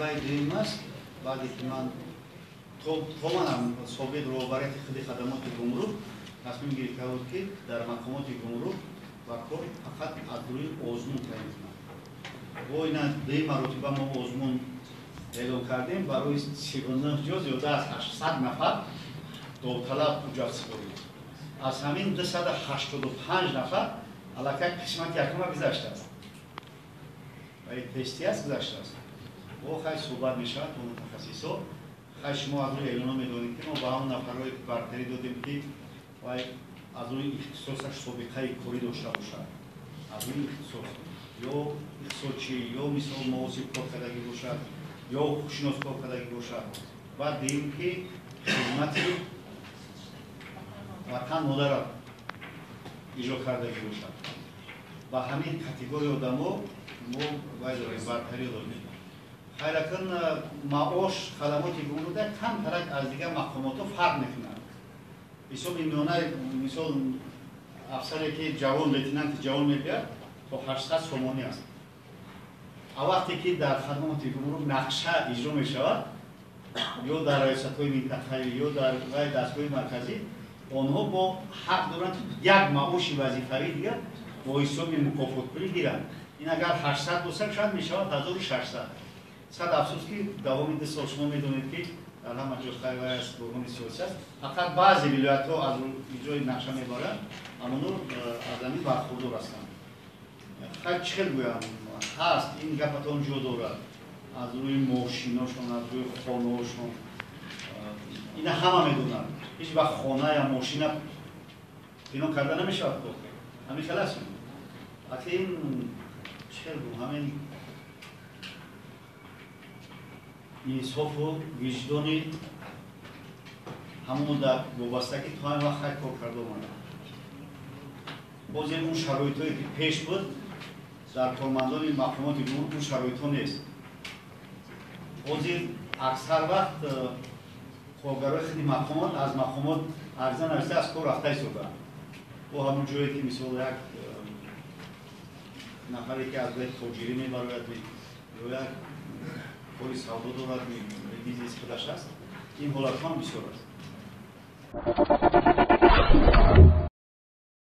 Маротибаи дуюм аст, баъде ки ман то манам собиқ роҳбарияти худи хадамоти гумрук тасмим гирифта буд, ки дар мақомоти гумрук ба кор фақат аз рӯи озмун таъин кунанд. Бо ина дуюм маротиба мо озмун эълон кардем, барои 39 ҷо зиёда аз 800 нафар довталаб ҳуҷҷат супорид. Аз ҳамин 285 нафар аллакай қисмати якума гузаштааст ва тести аст, гузаштааст. Бо хай суҳбат мешавад бо мутахассисо. Хай, шумо аз рӯи эълоно медонед, ки мо ба ҳамон нафарҳое бартарӣ додем, ки вай аз рӯи ихтисосаш собиқаи корӣ дошта бошад, аз рӯи ихтисос, ё иқтисодчӣ, ё мисол муҳосиб кор кардагӣ бошад, ё ҳуқуқшинос кор кардагӣ бошад. Баъд дидем, ки хизмати ватан модарро иҷро кардагӣ бошад. Ба ҳамин категория одамо мо вай дорем, бартарӣ додем. Хайракун, маош хадамоти гумруда камтарак аз дигар мақомотҳо фарқ мекунад. Ҳисоби миёнаи, мисол, афсаре ки ҷавон, лейтенанти ҷавон мебиёд, то 800 сомонӣ аст. А вақте ки дар хадамоти гумрук нақша иҷро мешавад, ё дар раёсатҳои минтақавӣ, ё дар вай дастгоҳи марказӣ, онҳо бо ҳақ доранд, ки як маоши вазифавӣ дигар бо ҳисоби мукофотпулӣ гиранд. Ин агар 800 бошад, шояд мешавад 1600. Сад афсӯс, ки давоми 2 сол шумо медонед, ки дар ҳама ҷо хайвай аст, буҳрони сиёсӣ аст. Фақат баъзе вилоятҳо аз иҷрои нақша мебаранд, аммо аз ҳамин бархурдор ҳастанд. Хай, чӣ хел гӯям, ҳаст, ин гапатон ҷо дорад. Аз рӯи мошиношон, аз рӯи хонаошон, ина ҳама медонанд. Ҳеҷ вақт хона я мошина пинҳон карда намешавад. Ҳамин хел аст. Аки ин чӣ хел гӯм, ҳамин инсофу виҷдони ҳамон муддат вобаста, ки то ҳамин вақт хай кор карда омада. Боз он шароитҳое ки пеш буд дар кормандони мақомоти гумрук, он шароитҳо нест. Ҳозир аксар вақт коргарои худи мақомот аз мақомот арза нависта, аз кор рафта истодаанд. Бо ҳамон ҷое ки, мисол, як нафаре ки аз рӯи тоҷирӣ мебарояд ё як кори савдо дорад, бизнеси худаш аст, ин ҳолатҳо ҳам бисёр аст.